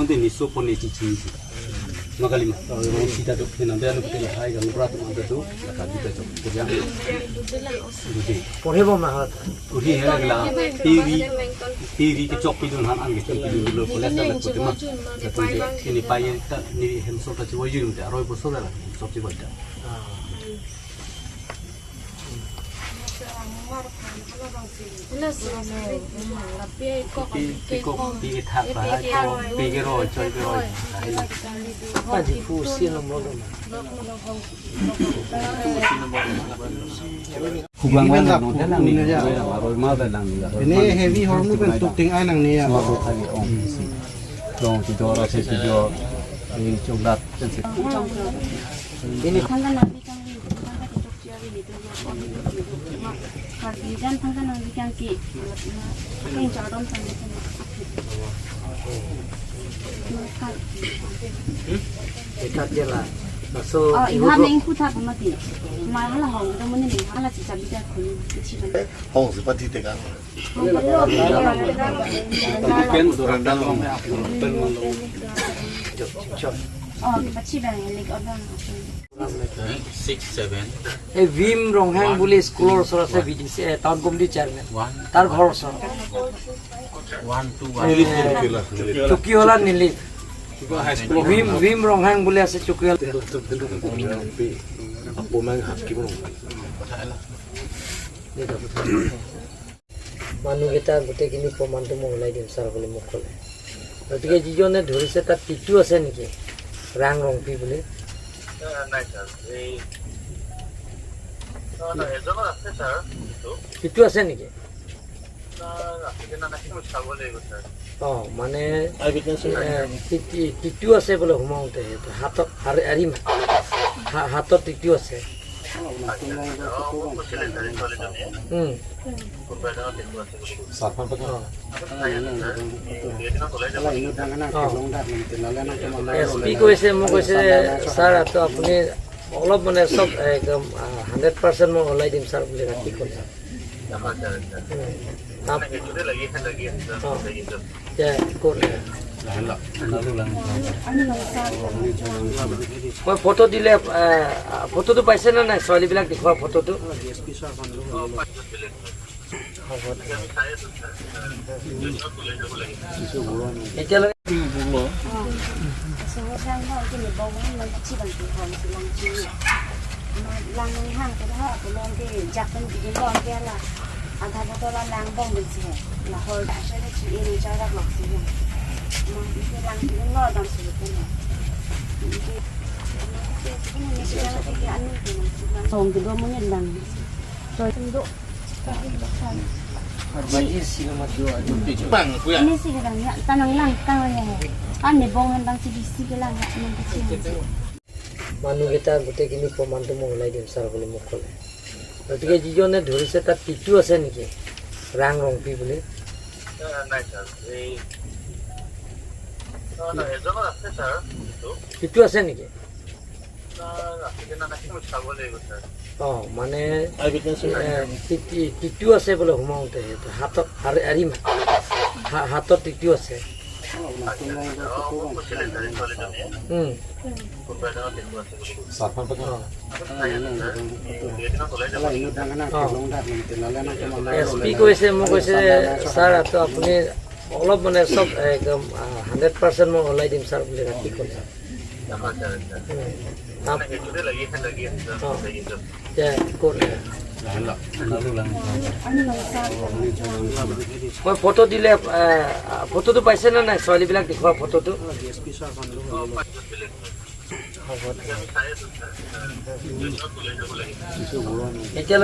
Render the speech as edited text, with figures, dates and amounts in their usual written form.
sonte ni so pon ni chi chi si makalima ro sita do na be lu te hai ga mra to ma do la ka bi ta cho ko ja du পঢ়িব মাহত uhi he la tiri tiri ke chok pi dun han an ke pi dun lo ko la ta la ko te ma ta tu de ni pa ye ta ni hem so ta chi wo yu de roi bo so la so chi bo ta. Pi ko pi thak ba ko pi ke ro choi ke ro. আজি ফুচি number. Kubang wa no de lang ni roi ma ba lang ni. Ini heavy hormone kan tuk ting ai nang ni ya. Ma bo tha ge ong si long ti do ra se ti do ni chong lat chen se. Pen do ran dal ong pen ma lo. এই ভীম ৰংহাং বুলি স্কুলৰ ওচৰত আছে, B D C town committee chairman, তাৰ ঘৰৰ ওচৰত চকীহলা নিলিপ ভীম ৰংহাং বুলি আছে চকীহলা। মানুহকেইটা গোটেইখিনি প্ৰমাণটো মই ওলাই দিম ছাৰ বুলি মোক ক'লে। গতিকে যিজনে ধৰিছে তাত টিটু আছে নেকি, ৰাং ৰংপি বুলি? টিটু আছে নেকি? অঁ, মানে টিটু আছে বোলে সোমাওঁতে হাতত এৰিম, হাতত টিটু আছে। এছ পি কৈছে, মোক কৈছে ছাৰ আপুনি অলপ মানে চব একদম 100% মই ওলাই দিম ছাৰ বুলি ৰাতি ক'লে। মই ফটো দিলে ফটোটো পাইছে নে নাই, ছোৱালীবিলাক দেখুওৱা ফটোটো? এতিয়ালৈকে মানুহকেইটা গোটেইখিনি প্ৰমাণটো মই ওলাই দিম ছাৰ বুলি মোক ক'লে। গতিকে যিজনে ধৰিছে তাত টিটু আছে নেকি, ৰাং ৰংপি বুলি? টিটু আছে নেকি? অঁ, মানে টিটু আছে বোলে সোমাওঁতে হাতত এৰিম, হাতত টিটু আছে। এছ পি কৈছে, মোক কৈছে ছাৰ আপুনি অলপ মানে চব একদম 100% মই ওলাই দিম ছাৰ বুলি ৰাতি ক'লে। মই ফটো দিলে ফটোটো পাইছে নে নাই, ছোৱালীবিলাক দেখুওৱা ফটোটো? এতিয়ালৈকে।